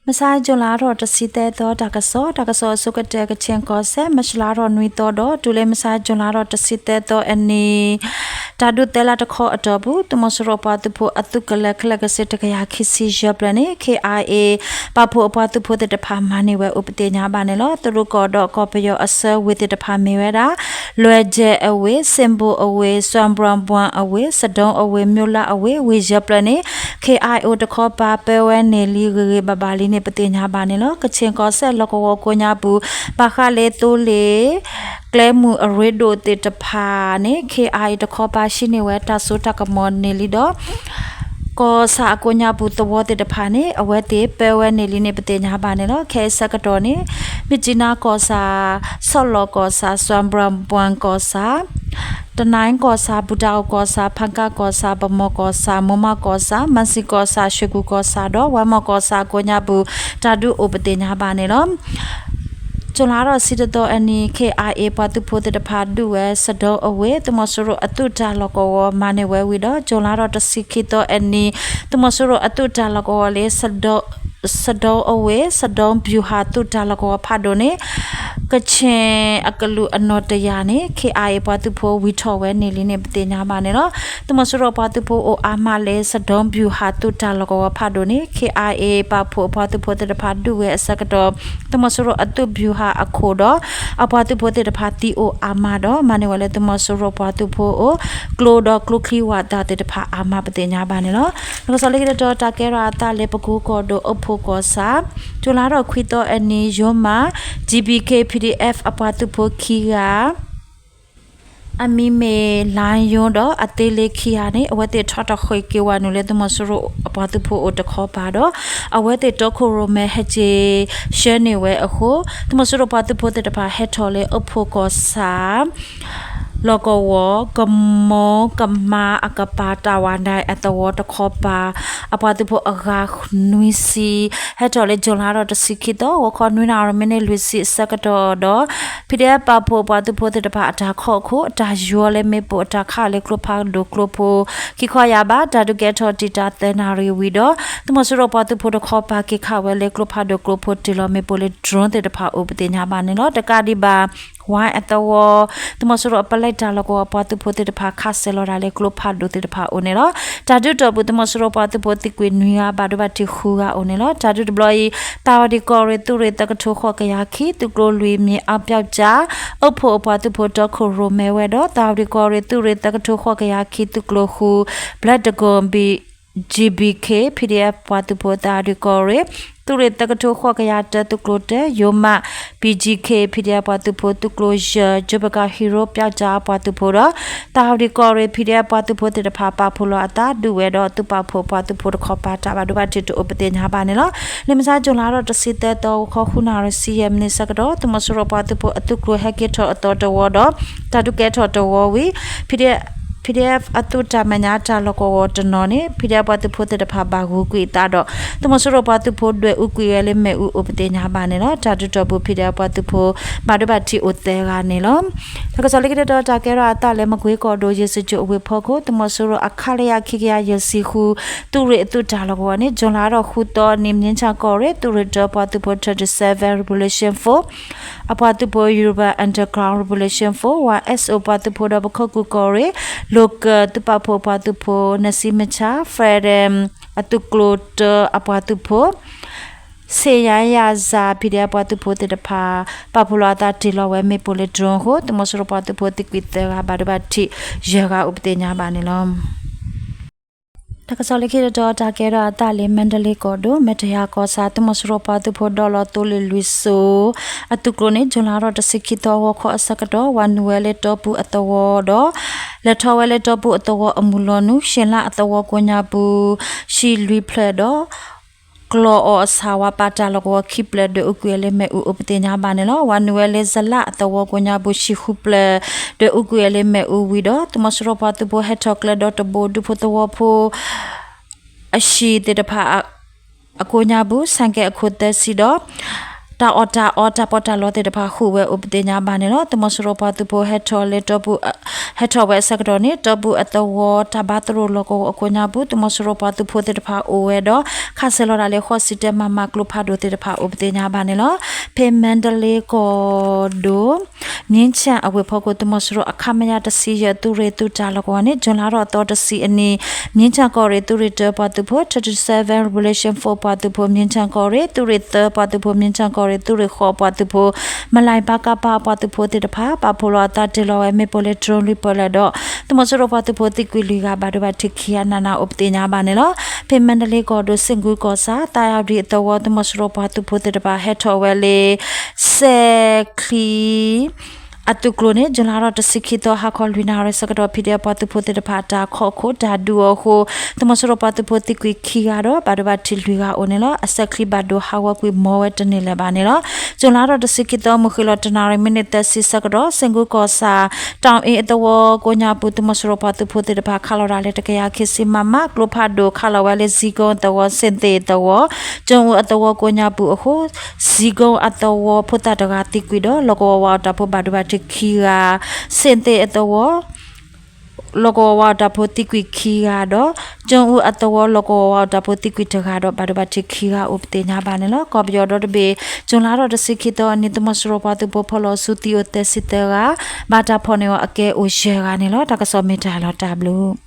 မဆါ June လါထီၣ်တဆံသၢသီ တၢ်ကစီၣ်, တၢ်ကစီၣ်အဆိကတၢၢ် ကချင်ကီၢ်စဲၣ် မၢ်ၡးလါထီၣ်နွံသီဒီး တုၤလၢမဆါ June လါထီၣ်တဆံသၢသီအနံၤ တၢ်ဒုးသဲလၢတခီအတီၢ်ပူၤ သုးမီၤစိရိၤပှၤသုးဖိအသုးကလၢၤခဲလၢာ်ကဆ့တကယၤခံဆံယဲၢ်ဖျၢၣ်န့ၣ် ခ့ၣ်အါအ့ၣ် ပာ်ဖှိၣ်အပှၤသုးဖိသ့ၣ်တဖၣ်မၤန့ၢ်ဝဲအိၣ်ပသ့ၣ်ညါဘၣ်န့ၣ်လီၤ. သုးရူးကီၢ်ဒီးကီၢ်ပယီၤအဆၢဝ့ၢ်သ့ၣ်တဖၣ်မ့ၢ်ဝဲဒၣ် လွယ်ဂျယ်အဝ့ၢ်, စ့ၣ်ဘိၣ်အဝ့ၢ်, စွမ်ဘြၣ်ဘွမ်အဝ့ၢ်, စဒုံးအဝ့ၢ်, မျိးလါအဝ့ၢ်, ဝ့ၢ်ယဲၢ်ဖျၢၣ်န့ၣ် ခ့ၣ်အါအ့ၣ်အိၣ်တခီပၤ ပၢဝဲန့ၢ်လံဂ့ၤဂ့ၤဘၣ်ဘၣ်လံန့ၣ် ပသ့ၣ်ညါဘၣ်န့ၣ်လီၤ. ကချင်ကီၢ်စဲၣ်လီၢ်ကဝီၤကိးညါပူၤ ဘၣ်ဃးလၢသိလ့ၣ် ကျဲမုၢ်အရ့ဒိၣ်သ့ၣ်တဖၣ်န့ၣ် ခ့ၣ်အါအ့ၣ်တခီပၤ ဟံးန့ၢ်ဝဲတၢ်စိတၢ်ကမီၤန့ၢ်လံဒီး ကီၢ်ဆၣ်အကိးညါပူၤသဝီသ့ၣ်တဖၣ်န့ၣ် အဝဲသ့ၣ်ပၢဝဲန့ၢ်လံန့ၣ် ပသ့ၣ်ညါဘၣ်န့ၣ်လီၤ. ခဲအံၤဆၢကတီၢ်န့ၣ် မြစ်ကြီးနားကီၢ်ဆၣ်, ဆီလီၢ်ကီၢ်ဆၣ်, စွမ်ဘြၣ်ဘွမ်ကီၢ်ဆၣ်, တနၣ်ကီၢ်ဆၣ်, ပူၤတၣ်အိၣ်ကီၢ်ဆၣ်, ဖၣ်ကၣ်ကီၢ်ဆၣ်, ဗန်းမော်ကီၢ်ဆၣ်, မိၢ်မးကီၢ်ဆၣ်, မၢၣ်စံၣ်ကီၢ်ဆၣ်, ရွှေကူကီၢ်ဆၣ်ဒီး ဝါမီၢ်ကီၢ်ဆၣ်အကိးညါပူၤ တၢ်ဒုးအိၣ်ပသ့ၣ်ညါဘၣ်န့ၣ်လီၤ. ကၠူၤလါထီၣ်ဆံတသီအနံၤ ခ့ၣ်အါအ့ၣ် ပှၤသုးဖိသ့ၣ်တဖၣ်ဒုးဝဲ စဒုံးအဝ့ၢ် သုးမီၤစိရိၤအသုးတၢ်လီၢ်ကဝီၤမၤန့ၢ်ဝဲဝံၤဒီး ကၠူၤလါထီၣ်တဆံခံသီအနံၤ သုးမီၤစိရိၤအသုးတၢ်လီၢ်ကဝီၤလၢ စဒုံးအဝ့ၢ် စဒုံးဗျူဟာ သုးတၢ်လီၢ်ကဝီၤဖးဒိၣ်န့ၣ် ကချ့ၣ်အကလုာ်အနီၣ်တယၢ်န့ၣ် ခ့ၣ်အါအ့ၣ် ပှၤသုးဖိဝံၤထီၣ်ဝဲန့ၢ်လံန့ၣ် ပသ့ၣ်ညါဘၣ်န့ၣ်လီၤ. သုးမီၤစိရိၤပှၤသုးဖိအိၣ်အါမးလၢ စဒုံးဗျူဟာ သုးတၢ်လီၢ်ကဝီၤဖးဒိၣ်န့ၣ် ခ့ၣ်အါအ့ၣ် ပာ်ဖှိၣ်အပှၤသုးဖိသ့ၣ်တဖၣ်ဒုးဝဲအဆၢကတီၢ် သုးမီၤစိရိၤအသုးဗျူဟာအခိၣ်ဒီး အပှၤသုးဖိသ့ၣ်တဖၣ်သံအိၣ်အါမးဒီး မၤန့ၢ်ဝဲလၢသုးမီၤစိရိၤပှၤသုးဖိအအိၣ် ကျိဒီးကျိချံဝးတၢ်သ့ၣ်တဖၣ်အါမး ပသ့ၣ်ညါဘၣ်န့ၣ်လီၤ. တၢ်ကစီၣ်လၢခံတတီၤ တၢ်ကဲထီၣ်အသးလၢပကိကီၢ်ဒိၣ် အိၣ်ဖှိၣ်ကီၢ်ဆၣ် ကၠူၤလါထီၣ်ခွံသီအနံၤ ယိၤမး GBK PDF အပှၤသုးဖိခံဂၤ အမံၤမ့ၢ် လါယိၤဒီးအသ့လ့ခံဂၤန့ၣ် အဝဲသ့ၣ်ထီၣ်တဃ့ၢ်က့ၤဝဲနုာ်လၢသုးမီၤစိရိၤအပှၤသုးဖိအိၣ်တခီပၤဒီး အဝဲသ့ၣ်တီခိၣ်ရိၣ်မဲဟဲက့ၤဆှၢန့ၢ်ဝဲအဃိ သုးမီၤစိရိၤပှၤသုးဖိသ့ၣ်တဖၣ်ဟဲထီၣ်လၢအိၣ်ဖှိၣ်ကီၢ်ဆၣ် လီၢ်ကဝီၤ ကမီၤကမါအကပၤ တၢ်ဝးဒၣ်အသဝီတခီပၤ အပှၤသုးဖိအဂၤနွံဆံ ဟဲထီၣ်လၢ ကၠူၤလါထီၣ်တဆံခံသီ ဂီၤခီနွံနၣ်ရံၣ်မံးနံးလွံၢ်ဆံအဆၢကတီၢ်ဒီး PDF ပာ်ဖှိၣ်ပှၤသုးဖိသ့ၣ်တဖၣ်အတၢ်ခီၣ်ခိၣ် အတၢ်ယီၤလၢမ့ၣ်ပိၢ်အတၢ်ခးလၢကျိဖးဒိၣ်ကျိဖိ ခံခီယၢ်ဘး တၢ်ဒုးကဲထီၣ်တံာ်တာ်သၢနၣ်ရံၣ်ဝံၤဒီး သုးမီၤစိရိၤပှၤသုးဖိတခီပၤက့ၤခးဝဲလၢကျိဖးဒိၣ်ကျိဖိတုၤလီၤမ့ၣ်ပိၢ်လၢ drone သ့ၣ်တဖၣ်အိၣ်ပသ့ၣ်ညါဘၣ်န့ၣ်လီၤ. တကးဒံးဘၣ် ဝါအသဝီ သုးမီၤစိရိၤအပလဲတၢ်လီၢ်ကဝီၤပှၤသုးဖိသ့ၣ်တဖၣ် ခးစဲးလီၤဒၣ်လၢကျိဖးဒိၣ်သ့ၣ်တဖၣ်အိၣ်န့ၣ်လီၤ. တၢ်ဒုးတီၢ်ပူၤ သုးမီၤစိရိၤပှၤသုးဖိသံကွံာ်နွံဂၤ ဘၣ်ဒိဘၣ်ထံးဃုဂၤအိၣ်န့ၣ်လီၤ. တၢ်ဒုးတဘျီအံၤ သၣ်ဝံၤဒံးကီၢ်ရ့ၣ် သုးရ့ၣ်သၢကထိဃိးကယၤခံ သုးကျိၤလွံၢ်မံၤအါပျီကၠၣ် အိၣ်ဖှိၣ်အပှၤသုးဖိတီခိၣ်ရိၣ်မဲဝဲဒီး သၣ်ဝံၤဒံးကီၢ်ရ့ၣ် သုးရ့ၣ်သၢကထိဃိးကယၤခံ သုးကျိၤဃု ဘျဲၣ်တကိၢ် ဘံၣ် GBK PDF ပှၤသုးဖိ သၣ်ဝံၤဒံးကီၢ်ရ့ၣ် သုးရ့ၣ်သၢကထိဃိးကယၤတၢ သုးကျိၤတၢ ယိၤမး BGK PDF ပှၤသုးဖိ သုးကျိၤယဲၢ် ကၠိပကၤဟံရိပျီကၠၣ်ပှၤသုးဖိဒီး သၣ်ဝံၤဒံးကီၢ်ရ့ၣ် PDF ပှၤသုးဖိသ့ၣ်တဖၣ် ပာ်ဖှိၣ်လီၤအသးဒုးဝဲဒီး သုးပာ်ဖှိၣ်ပှၤသုးဖိတခီပၤ တၢ်ဘၣ်ဒိဘၣ်ထံးတအိၣ်ပသ့ၣ်ညါဘၣ်န့ၣ်လီၤ. လၢမဆါ ကၠူၤလါထီၣ်တဆံသၢသီ ဂီၤခီဃုနၣ်ရံၣ်ဆံယဲၢ်မံးနံးဆၢကတီၢ် သုးမီၤစိရိၤပှၤသုးဖိအသုးကျိၤဟဲက့ၤထီၣ်အသီတဝီဒီး တၢ်ဒုးကဲထီၣ်တဝီဝံၤ PDF PDF အသုးတၢ်မဲာ်ညါတၢ်လီၢ်ကဝီၤတနီၤန့ၣ် PDF ပှၤသုးဖိသ့ၣ်တဖၣ်ဘၣ်ဂုာ်ကွံာ်အသးဒီး သုးမီၤစိရိၤပှၤသုးဖိဒွဲၣ်အူကွံာ်ဝဲလၢမ့ၣ်အူအိၣ်ပသ့ၣ်ညါဘၣ်န့ၣ်လီၤ. တၢ်ဒုးတီၢ်ပူၤ PDF ပှၤသုးဖိ ဘၣ်ဒိဘၣ်ထံးအိၣ်သၢဂၤန့ၣ်လီၤ. တၢ်ကစီၣ်လၢခံတတီၤ တၢ်ကဲထီၣ်အသးလၢမကွ့ကီၢ်ဒိၣ် ယ့ၣ်စကၠိၣ်အဝ့ၢ်ဖီခိၣ် သုးမီၤစိရိၤအ ခလရ ခံကယၤယဲၢ်ဆံဃု သုးရ့ၣ်အသုးတၢ်လီၢ်ကဝီၤန့ၣ် ကၠူၤလါထီၣ်ဃုသီအနံၤ မြင်းခြံကီၢ်ရ့ၣ် သုးရ့ၣ်တၢပှၤသုးဖိ thirty seven Revolution Force အပှၤသုးဖိ Urban Underground Revolution Force, YSO ပှၤသုးဖိဒီးပခိၣ်ကူၣ်ကီၢ်ရ့ၣ် local သုးပာ်ဖှိၣ်ပှၤသုးဖိ နစံမဆါ Freedom အသုးကျိၤတၢအပှၤသုးဖိ စ့ယါယၤစၢ် PDF ပှၤသုးဖိသ့ၣ်တဖၣ် ပာ်ဖှိၣ်လီၤအသးတ့ၢ်လီၤဝဲမ့ၣ်ပိၢ်လၢ drone အဃိ သုးမီၤစိရိၤပှၤသုးဖိသံကွံာ်သၢဂၤ ဘၣ်ဒိဘၣ်ထံးယဲၢ်ဂၤအိၣ်ပသ့ၣ်ညါဘၣ်န့ၣ်လီၤ. တၢ်ကစီၣ်လၢခံတတီၤ တၢ်ကဲထီၣ်အသးလၢ မါဒလ့ကီၢ်ဒိၣ် မဲာ်တယၤကီၢ်ဆၣ် သုးမီၤစိရိၤပှၤသုးဖိဒိးလီၤသိလ့ၣ်လွံၢ်စိၤ အသုးကျိၤန့ၣ် ကၠူၤလါထီၣ်တဆံခံသီ ဂီၤခီအဆၢကတီၢ် ဝၤနုာ်ဝဲလၢတီပူၤအသဝီဒီး လဲၤထီၣ်ဝဲလၢတီပူၤအသဝီအမုၢ်လီၤနုာ် ရှ့လါအသဝီကိးညါပူၤ ဟံၣ်လွံၢ်ဖျၢၣ်ဒီး ကျီၢ်အီၣ်အဆၣ်ဝါပာ်တၢ်လီၢ်ကဝီၤခံဖျၢၣ် ဒွဲၣ်အူကွံာ်ဝဲလၢမ့ၣ်အူအိၣ်ပသ့ၣ်ညါဘၣ်န့ၣ်လီၤ. ဝၤနုာ်ဝဲလၢစလၣ်အသဝီကိးညါပူၤ ဟံၣ်ဃုဖျၢၣ် ဒွဲၣ်အူကွံာ်ဝဲလၢမ့ၣ်အူဝံၤဒီး သုးမီၤစိရိၤပှၤသုးဖိဟဲထီၣ်ကျဲဒီးတဘိဒူဖိသဝီဖိ အဟံၣ်သ့ၣ်တဖၣ် အကိးညါပူၤ ဆၣ်ကဲၣ်အခိၣ်သၢဆံဒီး တၢ်အီၣ်တၢ်အီ တၢ်ပီးတၢ်လီသ့ၣ်တဖၣ် ဃုာ်ဝဲအိၣ်ပသ့ၣ်ညါဘၣ်န့ၣ်လီၤ. သုးမီၤစိရိၤပှၤသုးဖိဟဲထီၣ်လၢတီၢ်ပူၤ ဟဲထီၣ်ဝဲအဆၢကတီၢ်န့ၣ် တီၢ်ပူၤအသဝီ တၢ်ဘါသရိာ်လီၢ်ကဝီၤအကိးညါပူၤ သုးမီၤစိရိၤပှၤသုးဖိသ့ၣ်တဖၣ်အိၣ်ဝဲဒီး ခးစဲးလီၤဒၣ်လၢ ဃိးဆံတၢ မမ ကျိဖးဒိၣ်သ့ၣ်တဖၣ်အိၣ်ပသ့ၣ်ညါဘၣ်န့ၣ်လီၤ. ဖဲမါဒလ့ကီၢ်ဒိၣ် မြင်းခြံအဝ့ၢ်ဖီခိၣ် သုးမီၤစိရိၤအ ခမရ တဆံယဲၢ် သုးရ့ၣ်သုးတၢ်လီၢ်ကဝီၤန့ၣ် ဇွန်လါထီၣ်သီတဆံအနံၤ မြင်းခြံကီၢ်ရ့ၣ် သုးရ့ၣ်တၢပှၤသုးဖိ thirty seven Revolution Force ပှၤသုးဖိ မြင်းခြံကီၢ်ရ့ၣ် သုးရ့ၣ်သၢပှၤသုးဖိ မြင်းခြံကီၢ်ရ့ၣ် သုးရ့ၣ်ဃိးပှၤသုးဖိ မလၢၢ်ပၢ်ကၢ်ပၢ်ပှၤသုးဖိသ့ၣ်တဖၣ် ပာ်ဖှိၣ်လီၤအသးတ့ၢ်လီၤဝဲမ့ၣ်ပိၢ်လၢ drone လွံၢ်ပၢၢ်လၢာ်ဒီး သုးမီၤစိရိၤပှၤသုးဖိသံကွံာ်လွံၢ်ဂၤ ဘၣ်ဒိဘၣ်ထံးခံဂၤနးနးအိၣ်ပသ့ၣ်ညါဘၣ်န့ၣ်လီၤ. ဖဲမါဒလ့ကီၢ်ဒိၣ် စ့ၣ်ကူကီၢ်ဆၣ် သးယၤဒံအသဝီ သုးမီၤစိရိၤပှၤသုးဖိသ့ၣ်တဖၣ် ဟဲထီၣ်ဝဲလၢ စဲၣ်ချံ အသုးကျိၤန့ၣ် ဇွန်လါထီၣ်တဆံခံသီ ဟါခီလွံၢ်နၣ်ရံၣ်ဆၢကတီၢ် ဖံးဒဲးပှၤသုးဖိသ့ၣ်တဖၣ် တၢ်ခီၣ်ခိၣ်တၢ်ဒုးအဃိ သုးမီၤစိရိၤပှၤသုးဖိသံကွံာ်ခံဂၤဒီး ဘၣ်ဒိဘၣ်ထံးလွံၢ်ဂၤအိၣ်န့ၣ်လီၤ. အစဲၣ်ချံဘၣ်ဒိဟးဂီၤကွံာ်မီၤဝဲတန့ၢ်လၢၤဘၣ်န့ၣ်လီၤ. ဇွန်လါထီၣ်တဆံခံသီ မုၢ်ဃ့ၢ်လီၤတနၣ်ရံၣ် မံးနံးသၢဆံဆၢကတီၢ် စ့ၣ်ကူကီၢ်ဆၣ် တၢ်အ့အသဝီကိးညါပူၤ သုးမီၤစိရိၤပှၤသုးဖိသ့ၣ်တဖၣ် ခးလီၤဒၣ်လၢ တကယၤခံဆံ မမ ကျိဖးဒိၣ် ခးလီၤဝဲလၢ ဇံကုန်းအသဝီ စ့ၣ်သ့ၣ်အသဝီ ကၠိအူအသဝီကိးညါပူၤအဃိ ဇံကုန်းအသဝီဖိသၣ်တဂၤသံကွံာ်ဒီး လီၢ်ကဝီၤဝးအီၣ်တၢ်ဖိဘၣ်ဒိဘၣ်ထံးခံဂၤ, စ့ၣ်သ့ၣ်အသဝီ လီၢ်ကဝီၤဝးအီၣ်တၢ်ဖိသံကွံာ်ခံဂၤဒီး ကၠိအူအသဝီ လီၢ်ကဝီၤဝးအီၣ်တၢ်ဖိသံကွံာ်တဂၤဒီး ဘၣ်ဒိဘၣ်ထံးခံဂၤအိၣ်ပသ့ၣ်ညါဘၣ်န့ၣ်လီၤ. ကီၢ်ပယီၤဒီတဘ့ၣ် ဇွန်လါထီၣ်တဆံခံသီအနံၤ သုးမီၤစိရိၤပှၤသုးဖိဖီၣ်လီၤဆူသံအိၣ်သၢဆံသၢဂၤ, ဘၣ်တၢ်ဖီၣ်န့ၢ်အီၤအကဲအိၣ်ယဲၢ်ဂၤန့ၣ်လီၤ. တၢ်ကစီၣ်မ့ၢ်တၢ်လီၤတၢ်ဘျုး